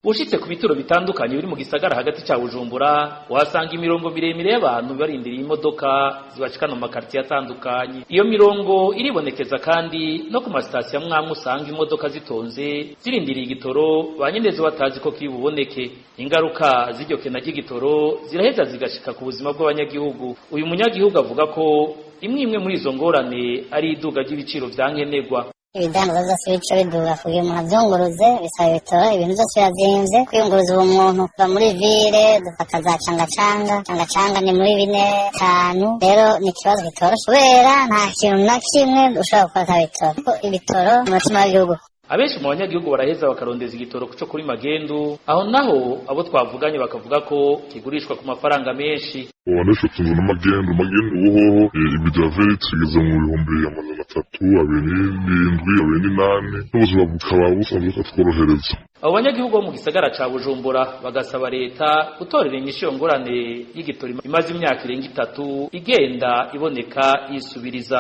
Ushitse ku bituro bitandukanye biri mu gisagara hagati ca Bujumbura, uhasanga imirongo miremire y'abantu barindiriye imodoka zibashikana mu makartier atandukanye. Iyo mirongo iribonekeza kandi no ku masitasiyo amwe usanga imodoka zitonze zirindiriye igitoro, ba nyenezo batazi ko kiri buboneke. Ingaruka z'iryo kena ry'igitoro ziraheza zigashika ku buzima bw'abanyagihugu. Uyu munyagihugu avuga ko imwe imwe muri izo ngorane ari iduga ry'ibiciro vya nkenerwa. Ibidandaza vyose bica biduga kugira umuntu avyunguruze bisaba ibitoro, ibintu vyose birazimvye. Kwiyunguruza ubu muntu kuva muri ville dufata za cangacanga, cangacanga ni muri bine bitanu. Rero ni ikibazo kitoroshe kubera nta kintu na kimwe ushobora gukora ata bitoro, kuko ibitoro ni umutima w'igihugu. Abenshi mu banyagihugu baraheza bakarondeza igitoro co kuri magendu, aho naho abo twavuganye bakavuga ko kigurishwa ku mafaranga menshi. Ubu tunzu n'amagendu, magendu uhoho ibida veritse igeze mu 300,000, 2700, 2800, n'ubuzima bukaba busanzwe bukatworohereza. Abo banyagihugu bo mu gisagara ca Bujumbura bagasaba leta gutorera inyishu iyo ngorane y'igitoro imaze imyaka irenga 3 igenda iboneka yisubiriza.